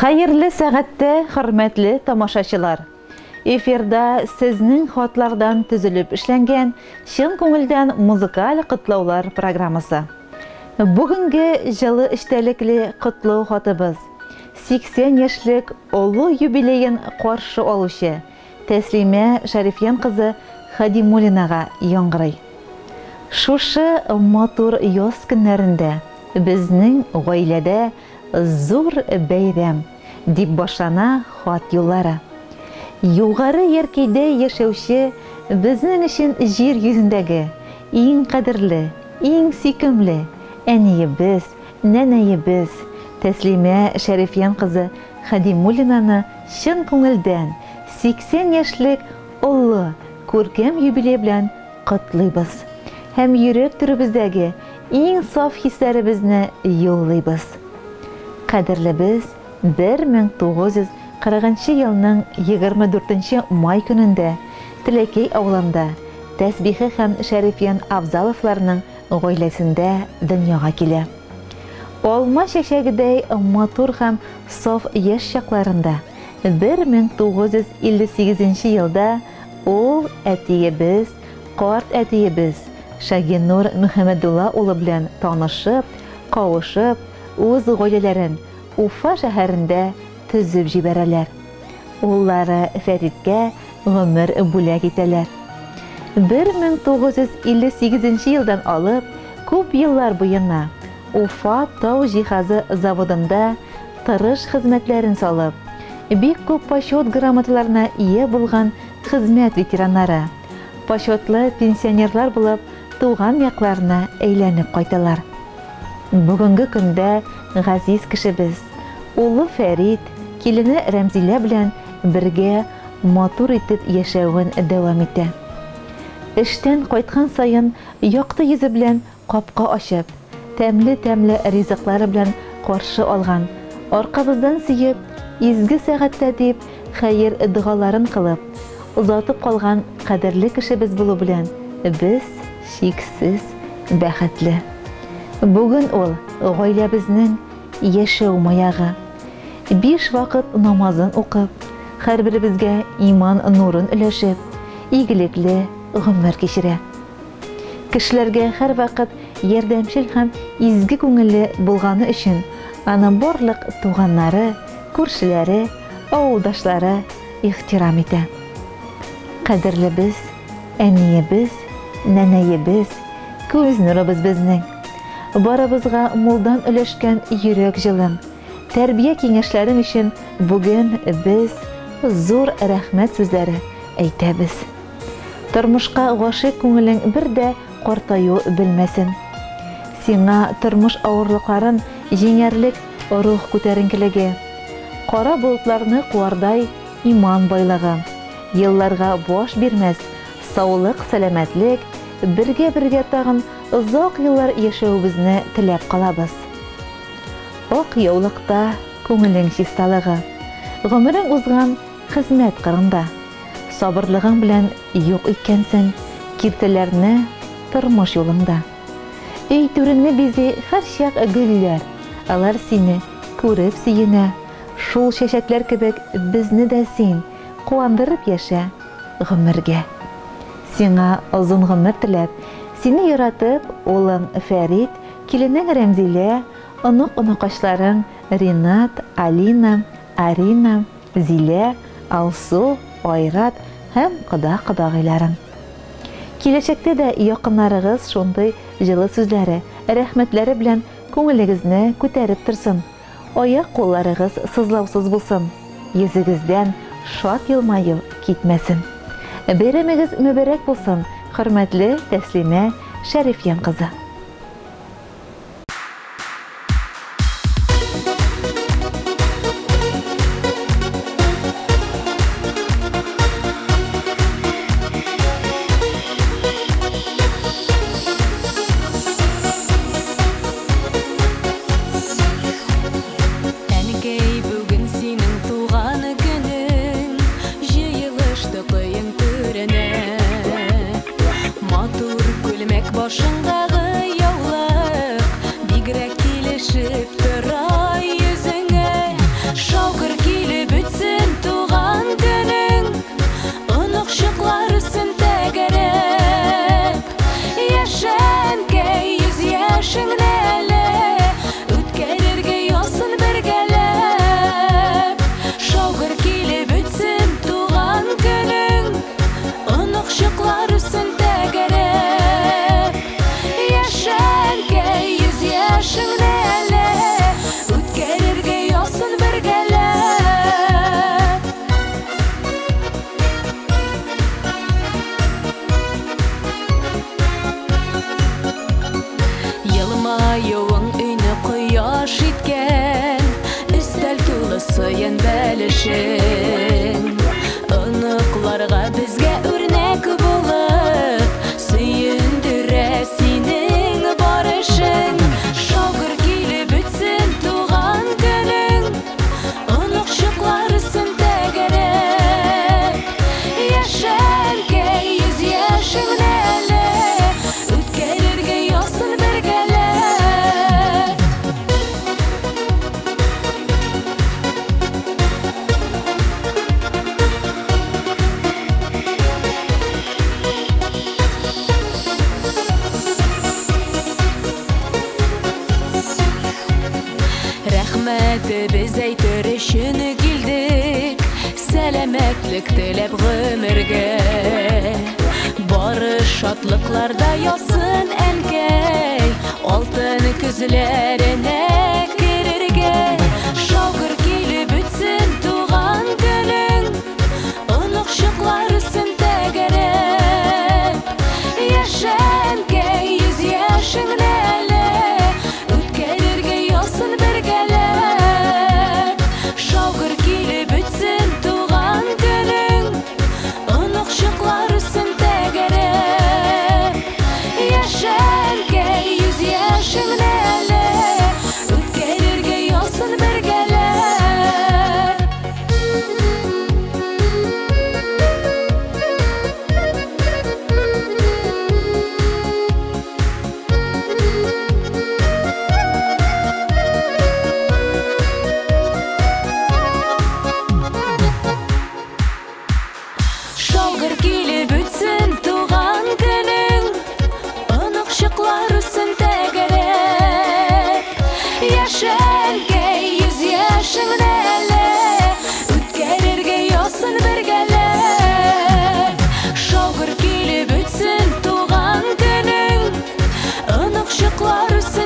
Хәерле сәгатьтә, хөрмәтле тамашачылар! Эфирда сезнең хатлардан төзелеп эшләнгән чын күңелдән музыкаль котлаулар программасы. Бүгенге җылы эчтәлекле котлау хатыбыз 80 яшьлек олы юбилеен каршы алучы Тәслимә Шәрифьян кызы Хадимуллинага яңгырый. Шушы матур яз көннәрендә безнең гаиләдә зур бәйрәм, дип башлана хат юллары. Югары Яркәйдә яшәүче безнең өчен җир йөзендәге иң кадерле, иң сөйкемле әниебез, нәнәебез Тәслимә Шәрифьян кызы Хадимуллинаны чын күңелдән 80 яшьлек олы, күркәм юбилей белән котлыйбыз һәм йөрәк түребездәге иң саф хисләребезне юллыйбыз. Кадерлебез 1940 нчы елның 24 нче май көнендә Теләкәй авылында Тәсбихе һәм Шәрифьян Афзаловларның гаиләсендә дөньяга килә. Алма чәчәгедәй матур һәм саф яшь чакларында, 1958 нче елда ул әтиебез, карт әтиебез Шагинур Мөхәммәдулла улы белән танышып, кавышып, үз гаиләләрен Уфа шәһәрендә төзеп җибәрәләр. Уллары Фәриткә гомер бүләк итәләр. 1958 нче елдан алып күп еллар буена Уфа тау җиһазы заводында тырыш хезмәтләрен салып, бик күп Почет грамоталарына ия булган хезмәт ветераннары, почетлы пенсионерлар булып туган якларына әйләнеп кайталар. Бүгенге көндә газиз кешебез, улы Фәрит, килене Рәмзилә белән бергә матур итеп яшәвен дәвам итә. Эштән кайткан саен якты йөзе белән капка ачып, тәмле-тәмле ризыклары белән каршы алган, аркабыздан сөеп, изге сәгатьтә дип хәер-догаларын кылып, озатып калган кадерле кешебез булу белән без чиксез бәхетле. Бүген ул, гаиләбезнең яшәү маягы. Биш вакыт намазын укып, һәрберебезгә иман нурын өләшеп, игелекле гомер кичерә. Кешеләргә һәрвакыт ярдәмчел һәм изге күңелле булганы өчен аны барлык туганнары, күршеләре, авылдашлары ихтирам итә. Кадерлебез, әниебез, нәнәебез, күз нурыбыз безнең. Барыбызга мулдан өләшкән йөрәк җылың, тәрбия киңәшләрең өчен бүген без зур рәхмәт сүзләре әйтәбез. Тормышка гашыйк күңелең бер дә картаю белмәсен. Сиңа тормыш авырлыкларын җиңәрлек рух күтәренкелеге, кара болытларны куардай иман байлыгы, елларга баш бирмәс саулык-сәламәтлек, бергә-бергә тагын озак еллар яшәвебезне теләп калабыз. Ак яулыкта күңелең чисталыгы, гомерең узган хезмәт кырында. Сабырлыгың белән юк иткәнсең киртәләрне тормыш юлыңда. Өй түреңне бизи һәрчак гөлләр, алар сине күреп сөенә. Шул чәчәкләр кебек безне дә син куандырып яшә гомергә. Сиңа озын гомер теләп, сине яратып, улың Фәрит, киленең Рәмзилә, онык-оныкачларың Ринат, Алина, Арина, Зилә, Алсу, Айрат һәм кода-кодагыйларың. Киләчәктә дә якыннарыгыз шундый җылы сүзләре, рәхмәтләре белән күңелегезне күтәреп торсын, аяк-кулларыгыз сызлаусыз булсын, йөзегездән шат елмаю китмәсен. Бәйрәмегез мөбарәк булсын, хөрмәтле Тәслимә Шәрифьян кызы! Әнкәй, бүген синең туган көнең, Җыелыштык өең түренә. Матур күлмәк башыңдагы Елмаюың өйне кояш иткән, өстәл тулы сыен бәлешең. Оныкларга безгә үрнәк булып, сөендерә синең бар эшең. Шаугыр килеп үтсен туган көнең, оныкчыклар өсен тәгәрәп. Яшә, әнкәй, 100 яшеңне әле, үткәрергә язсын бергәләп. Рәхмәтебез әйтер өчен килдек, сәламәтлек теләп гомергә. Бары шатлыкларда язсын әнкәй, алтын көзләренә керергә. Шаугыр килеп үтсен туган көнең, оныкчыклар өсен тәгәрәп. Яшә, әнкәй, 100 яшеңне әле, үткәрергә язсын бергәләп. Шаугыр килеп үтсен туган көнең, оныкчыклар өсен тәгәрәп. Яшә, әнкәй, 100 яшеңне әле, үткәрергә язсын бергәләп. Шаугыр килеп үтсен туган көнең, оныкчыклар өсен тәгәрәп. Яшә, әнкәй, 100 яшеңне әле, үткәрергә язсын бергәләп. Шаугыр килеп үтсен туган көнең, оныкчыклар өсен